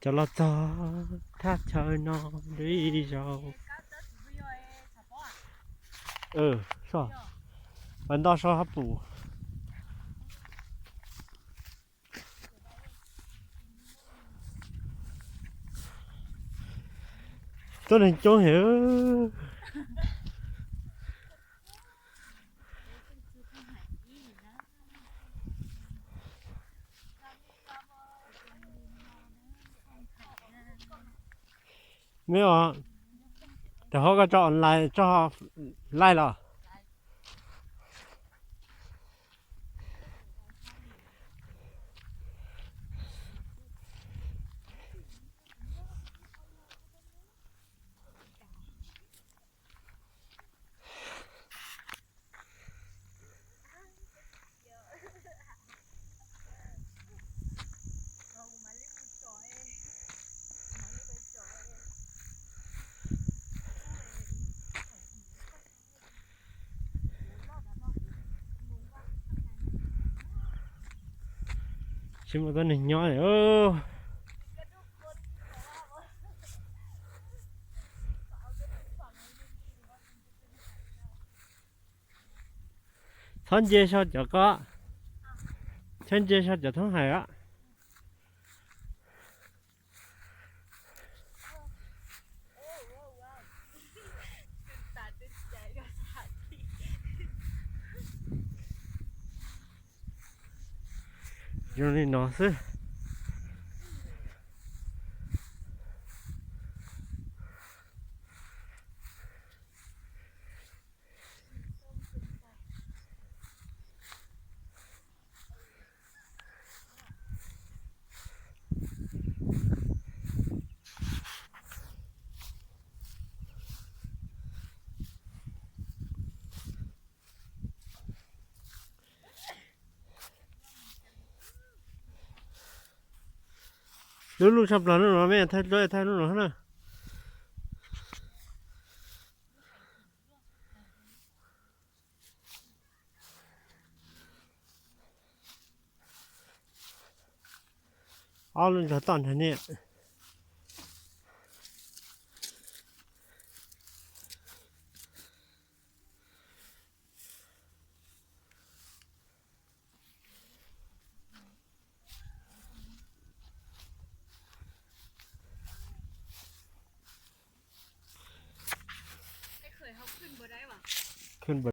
Cov los txog thaj chaw no dua ib zaug. Pas nto so hab pum. Tuab neeg coob heev. Me os, cov hauv koj tso online tso live los? Tsis muaj tuab neeg nyob li. Txhob nce so cov ko, txhob nce so cov thoob hais os. Zoo li no xwb. Lub lub tshaj plaws lub no, mej thaij dluab thaij lub no na. Ob lub ntog toj nrag niam. Khwb npa